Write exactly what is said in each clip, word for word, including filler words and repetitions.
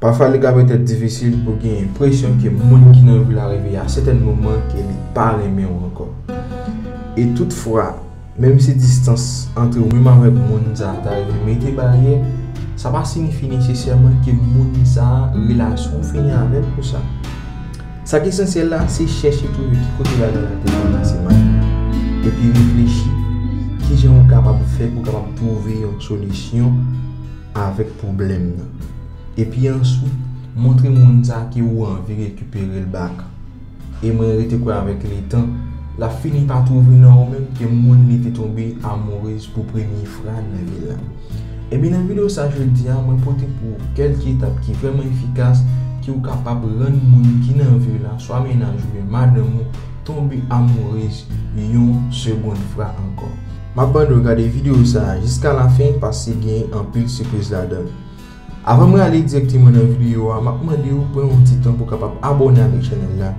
Pafwa, li ka petèt difisil pou gen enpresyon ke moun ki nan vi w la rive a sètèn moman ke li pa renmen w ankò. E toutfwa, menm si distans ant ou menm avèk moun sa a ta rive mete baryè, sa pa siyifi nesesèman ke moun sa a, relasyon w fini avè l pou sa. Sa k esansyèl la, se chèche twouve ki kote bagay la te kòmanse mal. Epi reflechi kijan w kapab fè pou w kapab twouve yon solisyon avèk pwoblèm nan. Epi answit, montre moun sa ke ou anvi rekipere l back. E mwen rete kwè avèk letan, l ap fini pa twouve nan ou menm ke moun li te tonbe amourez pou premye fwa nan vi l la. Epi nan videyo sa jodi a, mwen pote pou ou kèlke etap ki vrèman efikas ke ou kapab rann moun ki nan vi w la, swa mennaj ou oubyen madanm ou, tonbe amourez yon segond fwa ankò. M ap mande w gade videyo sa a jiska lafen paske gen anpil sipriz ladan l. Avan mwen ale dirèkteman nan videyo a, m ap mande w pran yon ti tan pou w kapab abòne avèk chanèl la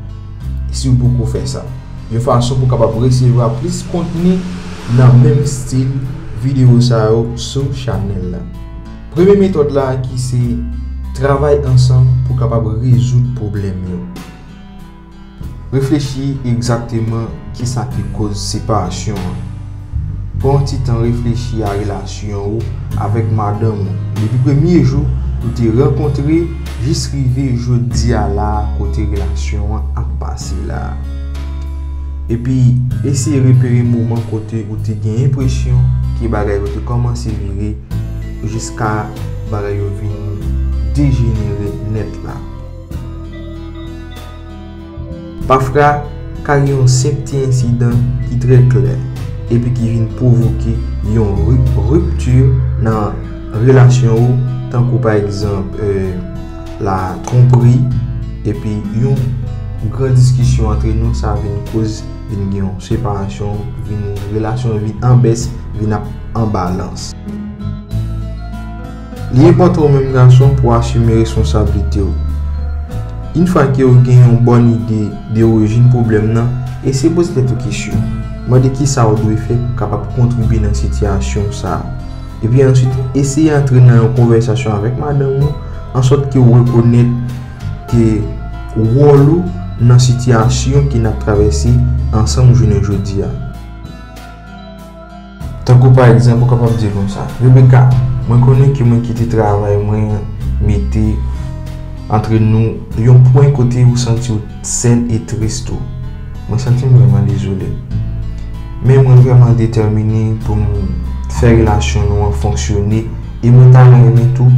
si w poko fè sa, yon fason pou w kapab resevwa plis kontni nan menm estil videyo sa yo sou chanèl la. Premye metòd la ki se travay ansanm pou w kapab rezoud pwoblèm yo. Reflechi egzakteman kisa ki koz separasyon an. Pran yon ti tan reflechi a relasyon ou avèk madanm ou. Depi premye jou ou te rankontre jis rive jodi a la a kote relasyon an ap pase la a. Epi eseye repere moman kote ou te gen enpresyon ke bagay yo te kòmanse vire jiska bagay yo vin dejenere nèt la. Pafwa, ka gen yon senp ti ensidan ki trè klè epi ki vin pwovoke yon ri- ripti nan relasyon ou, tankou pa egzanp, euh, la twonpri, epi yon gran diskisyon antre nou, sa vin koz, vin gen yon separasyon, vin relasyon vin an bès, vin ap an balans. Li enpòtan ou menm gason pou w asime responsablite w. Yon fwa ke w gen yon bòn ide de orijin pwoblèm nan, eseye poze tèt ou kesyon. Mande kisa w dwe fè pou w kapab kontribye nan sitiyasyon sa a. Epi answit, eseye antre nan yon konvèsasyon avèk madanm ou, ansòt ke w rekonèt ke wòl ou nan sitiyasyon ke n ap travèse ansanm jounen jodi a. Tankou pa egzanp, ou kapab di konsa, Rebecca, mwen konnen ke mwen kite travay mwen mete antre nou yon pwen kote ou santi w sèl e tris tou. Mwen santi m vrèman dezole. Men mwen vrèman detèmine pou m fè relasyon nou an fonksyone e mwen ta renmen tou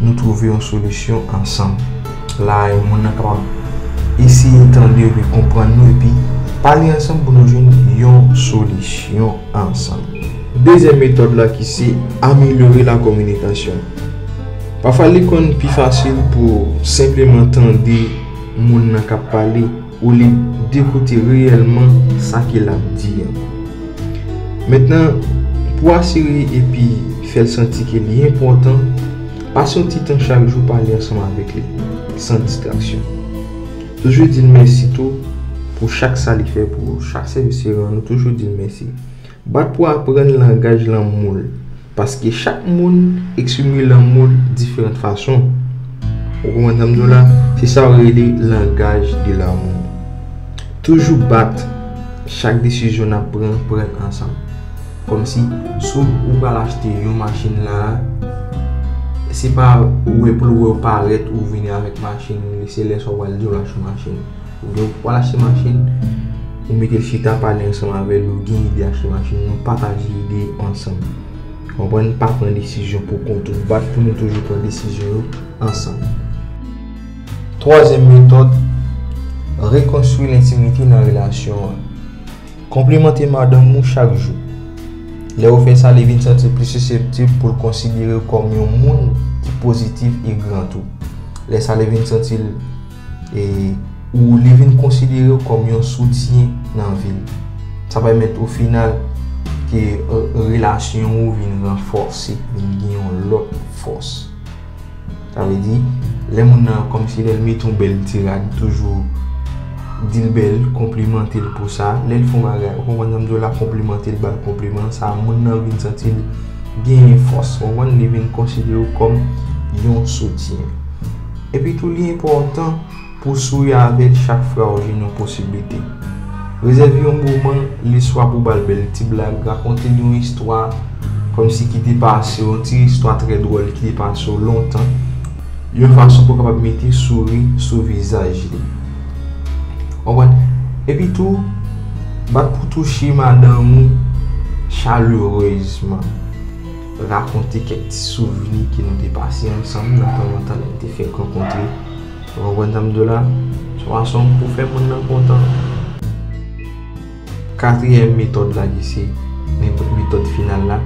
nou twouve yon solisyon ansanm. La a, moun nan kapab eseye tande w e konprann nou epi pale ansanm pou nou jwenn yon solisyon ansanm. Dezyèm metòd la ki se amelyore la kominikasyon. Pafwa, li konn pi fasil pou w senpleman tande moun nan k ap pale olye de koute reyèlman sa ke l ap di an. Mentnan, pou asire epi fè l santi ke li enpòtan, pase yon ti tan chak jou pale ansanm avèk li, san distraksyon. Toujou di l mèsi tou pou chak sa li fè pou ou, chak sèvis li rann ou, toujou di l mèsi. Bat pou aprann langaj lanmou l, paske chak moun eksprime lanmou l diferan fason. Ou konprann sa m di w la? Se sa yo rele langaj de lanmou. Toujou bat chak desizyon n ap pran, pran l ansanm. Kòmsi, si w pral achte yon machin la, se pa ou wè pou l wè w parèt ou vini avèk machin, se lè sa w pral di w l achte yon machin. Oubyen ou pral achte machin, ou mete l chita, pale ansanm avè l, ou gen ide achte machin, nou pataje ide ansanm. Konprann? Pa pran desizyon pou kont ou, bat pou nou toujou pran desizyon yo ansanm. Twazyèm metòd, rekonstwi lentimite nan relasyon an. Konplimante madanm ou chak jou. Lè ou fè sa, li vin santi l plis siseptib pou l konsidere w kòm yon moun ki pozitif e gran tou. Lè sa, li vin santi l, e, ou li vin konsidere w kòm yon soutyen nan vi l. Sa pèmèt o final ke, e, relasyon ou vin ranfòse, vin gen yon lòt fòs. Sa vle di, lè moun nan, kòmsi lè l mete yon bèl ti rad, toujou di l bèl, konplimante l pou sa. Lè l fè yon bagay, ou konprann sa m di w la, konplimante l, ba l konpliman, sa moun nan vin santi l genyen fòs, ou konprann, li vin konsidere w kòm yon soutyen. Epi tou, li enpòtan pou w souri avè l chak fwa w jwenn yon posiblite. Rezève yon moman, li swa pou w ba l bèl ti blag, rakonte l yon istwa, kòmsi ki te pase w, yon ti istwa trè dwòl ki te pase w lontan, yon fason pou w kapab mete souri sou vizaj li. Konprann? Epi tou, bat pou touche madanm ou chalerezman. Rakonte kèk ti souvni ke nou te pase ansanm nan tan lontan lè n te fèk rankontre. Ou konprann sa m di w la? Se yon fason pou fè moun nan kontan. Katriyèm metòd la ki se metòd final la,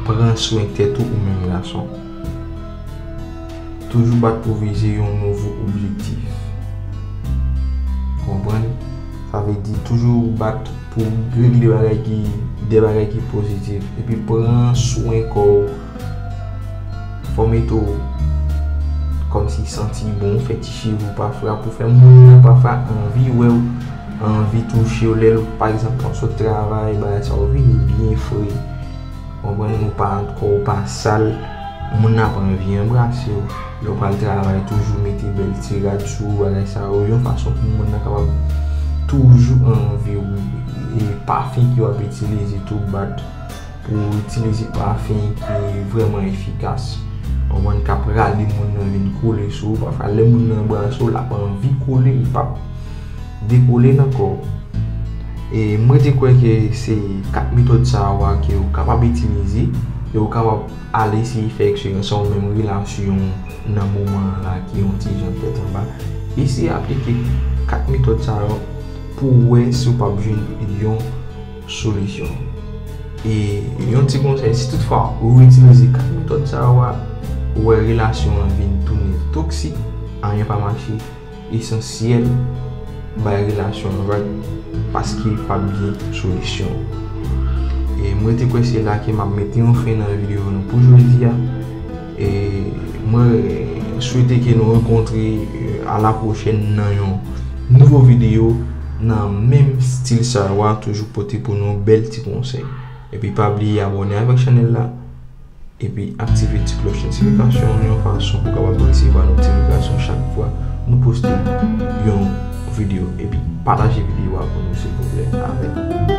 pran swen tèt ou, ou menm gason. Toujou bat pou vize yon nouvo objektif. Konprann? Sa vle di toujou bat pou regle bagay ki, de bagay ki pozitif. Epi pran swen kò w. Fò w mete w kòmsi santi bon, fè ti cheve w pa fra pou fè moun nan pa fra anvi wè w, anvi touche w. Lè l, pa egzanp, w ap sot travay, bagay sa, w vini byen fre. Konprann? Ou pa, kò w pa sal, moun nan ap anvi anbrase w. Lè w pral travay, toujou mete bèl ti rad sou ou, bagay sa yo, yon fason pou moun nan kapab toujou anvi w. E pafen ke w ap itilize tou, bat pou w itilize pafen ki vrèman efikas. Yon moun k ap rale moun nan vin kole sou ou, pafwa lè moun nan anbrase w, l ap anvi kole, li p ap dekole nan kò w. E mwen te kwè ke se kat metòd sa yo a ke w kapab itilize, e w kapab al eseye fè eksperyans sa ou menm relasyon nan moman an la ki yon ti jan tèt anba. Eseye aplike kat metòd sa yo pou w wè si w p ap jwenn yon solisyon. E yon ti konsèy, si toutfwa ou itilize kat metòd sa yo a, ou wè relasyon an vin tounen toksik, anyen pa mache, esansyèl bay relasyon an vag paske p ap gen solisyon. E mwen te kwè se la ke m ap mete yon fen nan videyo nou pou jodi a. E mwen swete ke nou rankontre, e, a la pwochèn nan yon nouvo videyo nan menm stil sa yo a, toujou pote pou nou bèl ti konsèy. Epi pa bliye abòne avèk chanèl la. Epi aktive ti klòch notifikasyon an yon fason pou w kapab resevwa notifikasyon chak fwa nou poste yon videyo. Epi pataje videyo a pou nou, silvouplè, avèk